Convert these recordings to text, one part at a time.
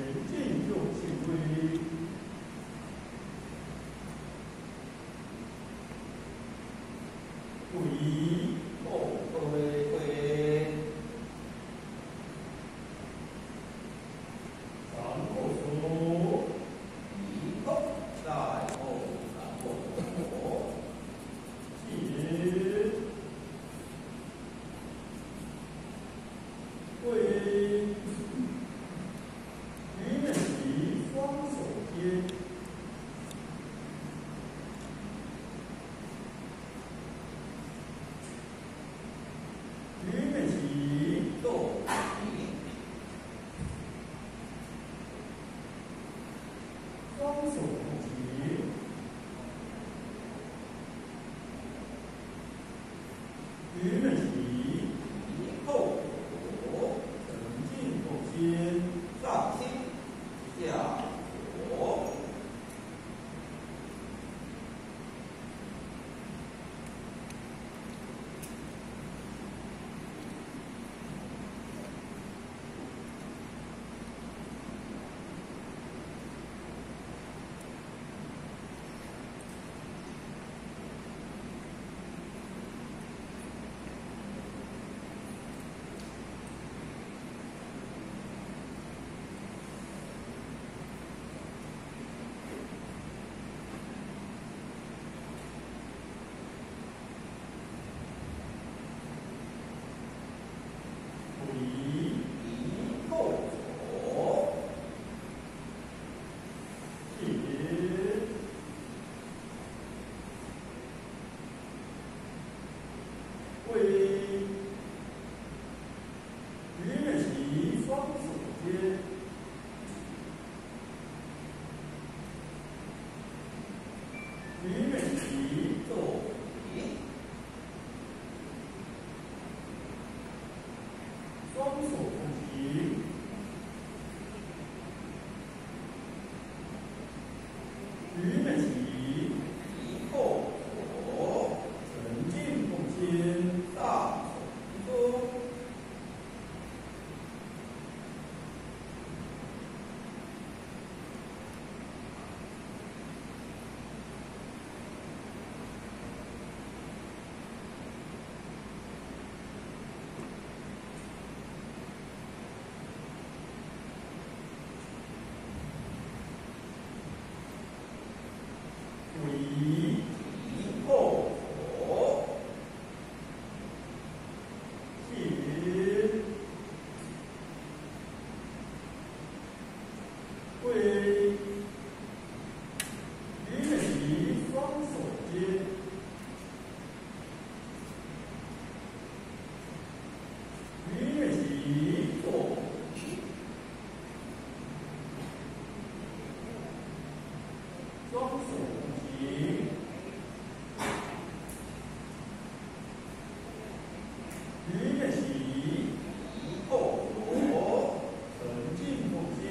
前進右膝跪，跪，後退跪，三個手，一後再後三個手，起，跪，魚面起，雙手接，魚面起，坐起，雙手捧起，魚面起，一後左，沉靜奉獻，上心下左。跪，一後左，起，跪，魚面起，雙手接，魚面起，坐起，雙手捧起，魚面起，一後左，沉靜奉獻，上手中。跪，一後左，起，跪，魚面起，雙手接，魚面起，坐起，雙手捧起，魚面起，一後左，沉靜奉獻，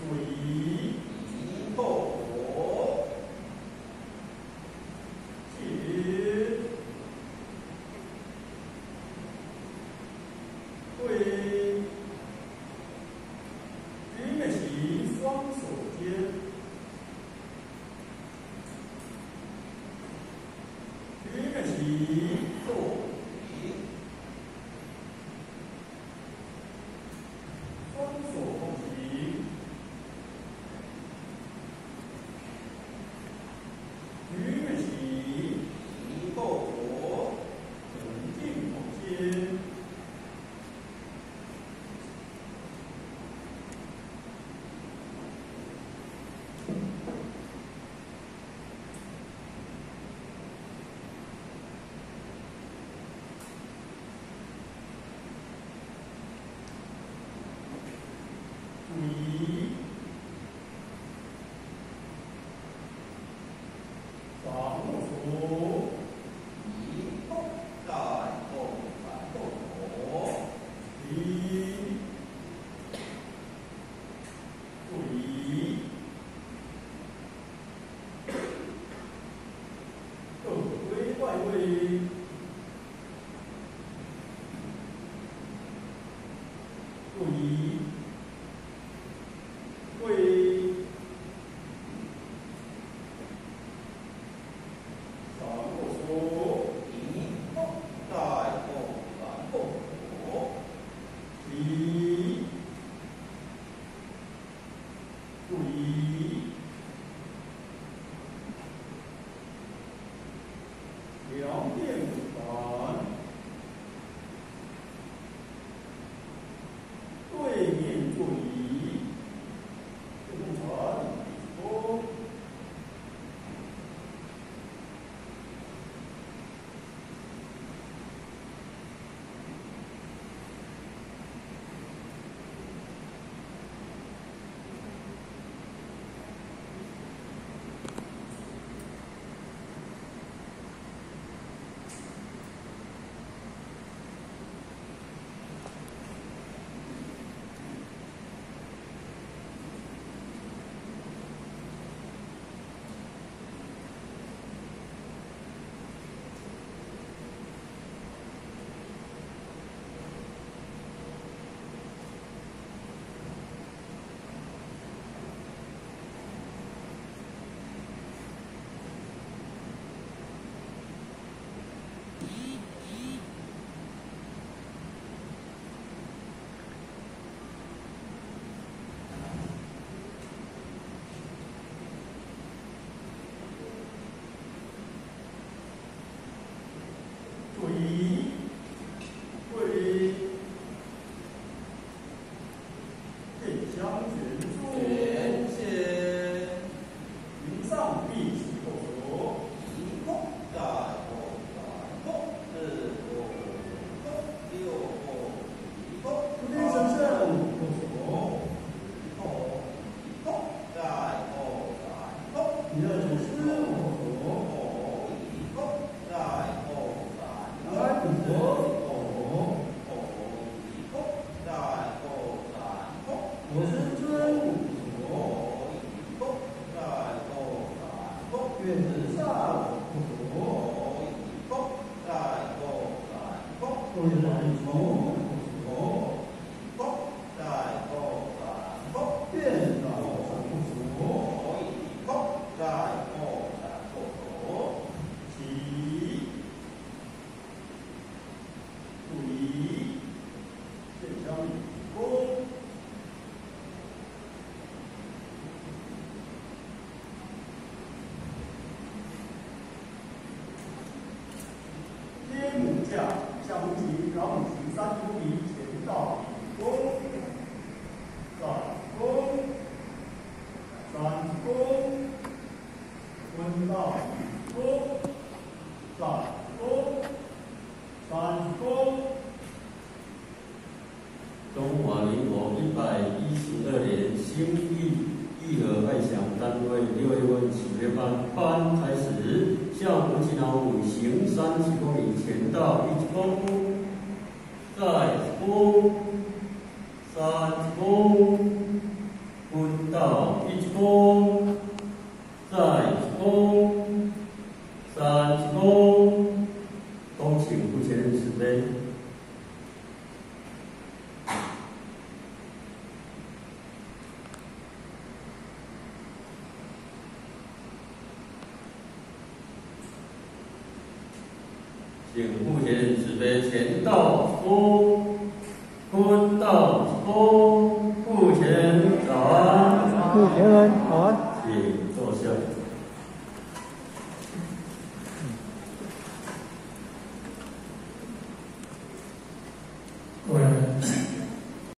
跪，一後左，起，跪，魚面起，雙手接，魚面起，坐起，雙手捧起，魚面起，一後左，沉靜奉獻，五，福在二三福，变道三福，福在二三福，起，注意，现将功。天母驾，下母旗、老母旗30公里前到一弓，再弓，三弓，分到一弓，再弓，三弓。中華民國112年新義義和愛祥單位6月份啟業班班開始，向吳吉老五行30公里前到一弓，再弓，三弓，分到一弓，再弓，三弓，恭請傅前任慈悲。請傅前任慈悲前到弓，分到弓，傅前早安。傅前人早安。